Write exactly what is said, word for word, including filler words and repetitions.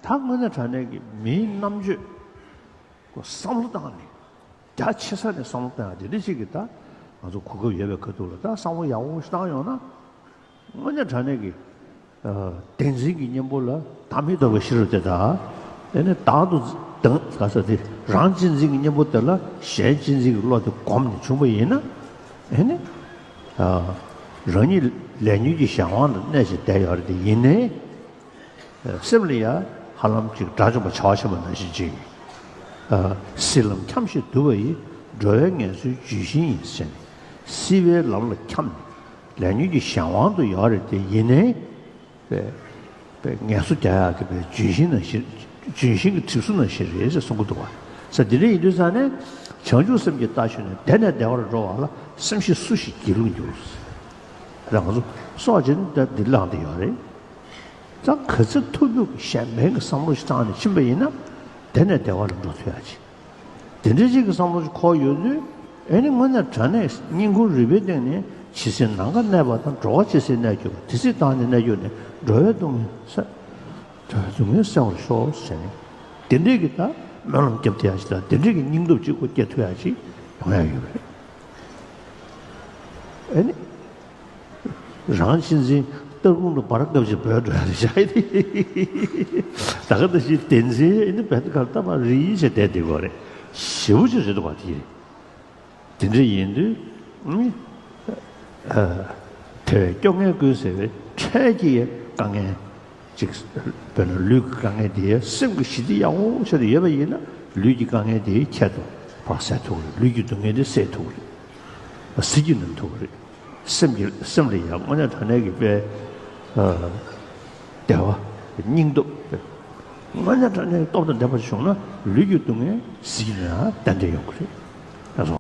ད་དངོས་གནས་དྲང་གནས་ཀྱི་མིའི་རྣམ་དཔྱོད་ཀྱི་བསམ་བློ་བཏང་ནས། རྒྱ་ཆེ་ས་ནས་བསམ་བློ་བཏང་ཡག་དེ་འདྲ་ཞིག་གི་ད་ང་ཚོ་གོ་སྐབས་ཡོད་པའི་ཁ་ཐུག་ལ་ད་བསམ་བློ་ཡག་པོ་ཞིག་བཏང་ཡོང་ན། དངོས་གནས་དྲང་གནས་ཀྱི་ཨ་བདེན་འཛིན་གྱི་གཉེན་པོ་ལ་བདག་མེད་རྟོགས་པའི་ཤེས་རབ་དེ་དག་དེ་ནི་བདག་ཏུ་འཛིན་ག་ས་དེ་རང་གཅེས་འཛིན་གྱི་གཉེན་པོ་དེ་ལ་གཞན་གཅེས་འཛིན་གྱི་བློ་དེ་བསྒོམས་ནས་བྱུང་བ་ཡིན་ན། ཨེ་ནི་ཨ་རང་ཉིད་ལས་ཉོན་གྱི་གཞན་དབང་དུ་གནས་བྱས་བསྡད་ཡོད་རེད། དེ་ཡིན་ནའི། སེམས་ལ་ཡང་ཧ་ལམ་ཅིག་དགྲ་བཅོམ་པ་བྱ་བ་ཆེན་པོ་ནང་བཞིན་ཅིག་ཨ་སྲིད་ལམ་འཁྱམས་ཤིང་འདུ་བ་ཡིས། འགྲོ་བའི་ངལ་གསོའི་ལྗོན་ཤིང་ཡིན་ཟེར་ནས། སྲིད་པའི་ལམ་ལ་འཁྱམས་ནས་ལས་ཉོན་གྱི་གཞན་དབང་དུ་ཡོད་རེད། དེ་ཡིན་ནའི་པའི་པའི་ངལ་གསོ་རྒྱག་ཡག་གི་པའི་ལྗོན་ཤིང་ནང་བཞིན། ལྗོན་ཤིང་གི་གྲིབ་གསོ་ནང་བཞིན་རེད་ཟེར་གསུང་གི་འདུག་བ། ས་འདི་འདྲ་ཡིན་དུས་ཙང་ནས་བྱང་ཆུབ་སེམས་ཀྱི་རྟ་ཞོན་ནས་བདེ་ནས་བདེ་བར་འགྲོ་བ་ལ་སེམས་ཤེས་སུ་ཞིག་སྒྱིད་ལུག་འགྱུར། ད་ང་ཚོ་སྲོག་ཅིག་ནི་འདི་བླངས་ཏེ་ཡོད་རེད། ད་ག་ཚོད་ཐུབ་ཐུབ་གཞན་ཕན་གྱི་བསམ་བློ་ཞིག་བཏང་ནས་ཕྱིན་པ་ཡིན་ན། དེ་ནས་བདེ་བ་ལ་འགྲོ་ཐུབ་ཡ་ཅིག་དེ་འདྲའི་ཅིག་གི་བསམ་བློ་ཞིག་འཁོར་ཡོད་དུས། ཨེ་ནི་དངོས་གནས་དྲང་གནས་སྙིང་ཁུང་རུས་པའི་གཏིང་ནས་ཇི་སྲིད་ནམ་མཁའ་གནས་པ་དང་། འགྲོ་བ་ཇི་སྲིད་གནས་གྱུར་པ། དེ་སྲིད་བདག་ནི་གནས་གྱུར་ནས། འགྲོ་བའི་སྡུག་བསྔལ་སེལ། འགྲོ་བའི་སྡུག་བསྔལ་སེལ་བར་ཤོག་ཟེར་ནས། དེ་འདྲའི་གི་ད་སྨོན་ལམ་བརྒྱབ་ཐུབ་ཡ་ཅིག་དང་། དེ་འདྲའི་གི་སྙིང་སྟོབས་ཅིག་སྐྱེ་ཐུབ་ཡ་ཅིག་ཡོང་ཡ་ཡོད་རེད། ཨེ་ནི། རང་གཅེས་འཛིན་སྟར་ཁུང་དུ་འབར་སྐབས་ཀྱི་བོད་འགྲོ་ཡ་རེད་བཞག་ཡ་དེ། ད་ག་ད་ཞིག་བདེན་འཛིན་ཨེ་ནི་བད་ཀར་ལྟ་བ་རིག་བྱས་བསྡད་དེ་གོ་རེད། ཞེ་པོ་ཅིག་རེད་འདུག་བ་དེ་རེད། དེ་འདྲ་ཡིན་དུས་ཨ་དེ་བས་སྐྱོ་ངལ་ཀུན་སེལ་བའི་འཕྲལ་གྱི་དཀའ་ངལ་ཅིག་དཔེར་ན་ལུས་ཀྱི་དཀའ་ངལ་དེ་སེམས་ཀྱི་ཞི་བདེ་ཡག་པོ་ཆགས་ཏེ་ཡོད་པ་ཡིན་ན། ལུས་ཀྱི་དཀའ་ངལ་དེ་ཁྱད་དུ་འཕགས་སེལ་ཐུབ་ཀྱི་རེད། ལུས་ཀྱི་སྡུག་བསྔལ་དེ་སེལ་ཐུབ་ཀྱི་རེད། ཟིལ་གྱིས་གནོན་ཐུབ་ཀྱི་རེད། སེམས་ཀྱི་སེམས་ལ་ཡང་དངོས་གནས་དྲང་གནས་ཀྱི་དཔེ་ཨ་བདེ་བ་སྙིང་སྟོབས། དངོས་གནས་དྲང་གནས་སྟོབས་དང་ལྡན་པ་བྱུང་ན་ལུས་ཀྱི་སྡུག་བསྔལ་ཟིལ་གྱིས་གནོན་ཡང་ཏན་ཏན་ཡོང་གི་རེད། ལགས་སོ།